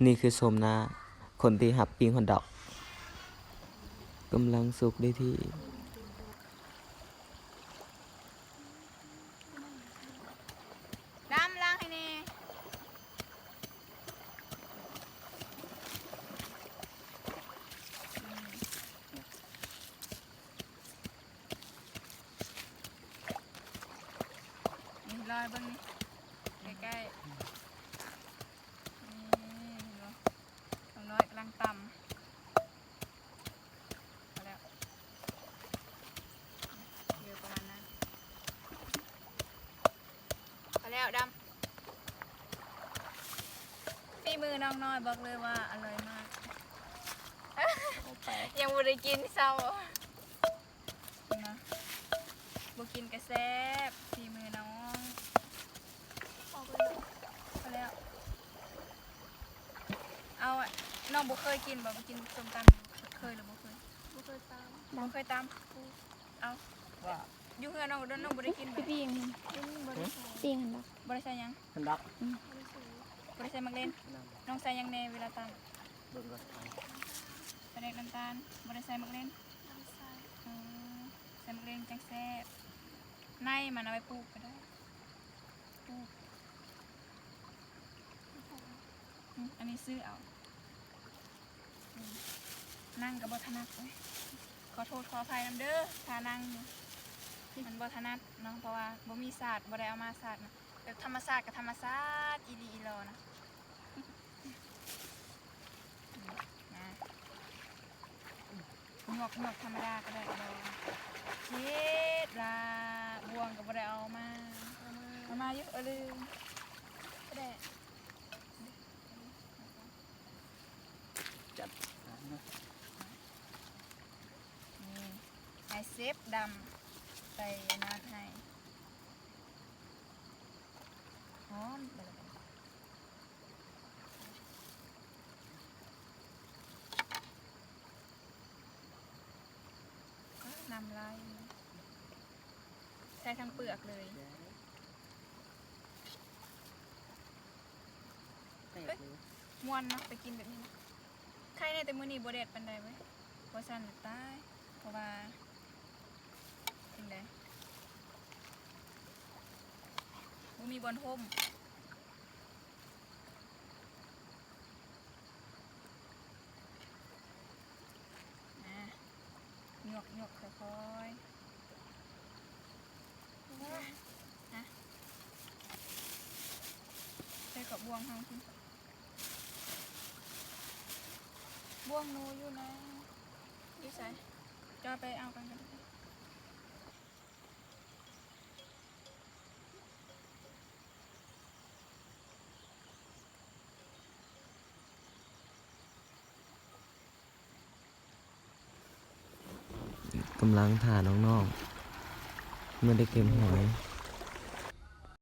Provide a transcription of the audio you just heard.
ນີ້ຄືໂສມໜ້າຄົນທີ່ຮັບປີ້ງຮອດດອກ ກຳລັງສຸກໄດ້ທີ່. ດຳ ລ້າງໃຫ້ແດ່. ນີ້ ລອຍເບິ່ງນີ້ ໃກ້ໆ ນີ້ ເຫັນບໍ່? ນ້ອງນ້ອຍກຳລັງຕຳ ພໍແລ້ວ ເຫຼືອປະມານນັ້ນ ພໍແລ້ວດຳ. ຝີມືນ້ອງນ້ອຍບອກເລີຍວ່າອະຮ່ອຍມາກ ຍັງບໍ່ໄດ້ກິນເຊົ້າ. ເຫັນບໍ່? ບໍ່ກິນກະແຊບ ຝີມືນ້ອງ. ພໍແລ້ວ ເອົາ ນ້ອງບໍ່ເຄີຍກິນບໍ່? ບໍ່ກິນສົ້ມຕຳ ເຄີຍຫຼືບໍ່ເຄີຍ? ບໍ່ເຄີຍຕຳ ບໍ່ເຄີຍຕຳ. ເອົາ ວ່າ ຢູ່ເຮືອນນ້ອງ ນ້ອງບໍ່ໄດ້ກິນບໍ່? ປີ້ງ ປີ້ງຫັ້ນດອກ ບໍ່ໄດ້ໃສ່ຫຍັງຫັ້ນດອກ. ອືມ ບໍ່ໄດ້ໃສ່ໝາກເລັ່ນ. ນ້ອງໃສ່ຫຍັງແດ່ເວລາຕຳ? ເບິ່ງກ່ອນ ປາແດກ ນ້ຳຕານ. ບໍ່ໄດ້ໃສ່ໝາກເລັ່ນ? ບໍ່ໄດ້ໃສ່. ເອີ ໃສ່ໝາກເລັ່ນຈັ່ງແຊບ. ໃນມັນເອົາໄວ້ປູກກໍໄດ້ ປູກ. ອືມ ອັນນີ້ຊື້ເອົາ. ອືມ ນັ່ງກໍບໍ່ຖະໜັດເລີຍ ຂໍໂທດຂໍອະໄພນຳເດີ ທ່ານັ່ງນີ້ມັນບໍ່ຖະໜັດເນາະ ເພາະວ່າບໍ່ມີສາດ ບໍ່ໄດ້ເອົາມາສາດນະ ແບບທຳມະຊາດກໍທຳມະຊາດອີ່ຫຼີອີ່ຫຼໍນະ. ນະ ຫຍວກ ຫຍວກທຳມະດາກໍໄດ້ ບໍ່ ເຈັບລະ ບ່ວງກໍບໍ່ໄດ້ເອົາມາ ເອົາມາ ເອົາມາຢູ່ ເອີ ລືມ ກໍໄດ້. ຈັດ ນີ້ ໃຫ້ເຊັບດຳໃສ່ອັນນັ້ນໃຫ້ ຫອມ ນ້ຳລາຍ ໃສ່ທັງເປືອກເລີຍ. ເອີຍ ມ່ວນເນາະ ໄປກິນແບບນີ້ນະ. ໄຄແນ່ແຕ່ມື້ນີ້ບໍ່ແດດປານໃດເວີຍ ບໍ່ຊັ້ນຕາຍ ເພາະວ່າຈັ່ງໃດ ບໍ່ມີບ່ອນຮົ່ມ. ນະ ຫຍວກໆ ຄ່ອຍໆ ນະ ໃສ່ກະບ່ວງເຮົາ ບ່ວງໜູຢູ່ໃນ ຢູ່ໃສ? ຈອຍໄປເອົາກັນກໍໄດ້. ກຳລັງຖ້ານ້ອງໆ ເມື່ອໄດ້ເກັບຫອຍ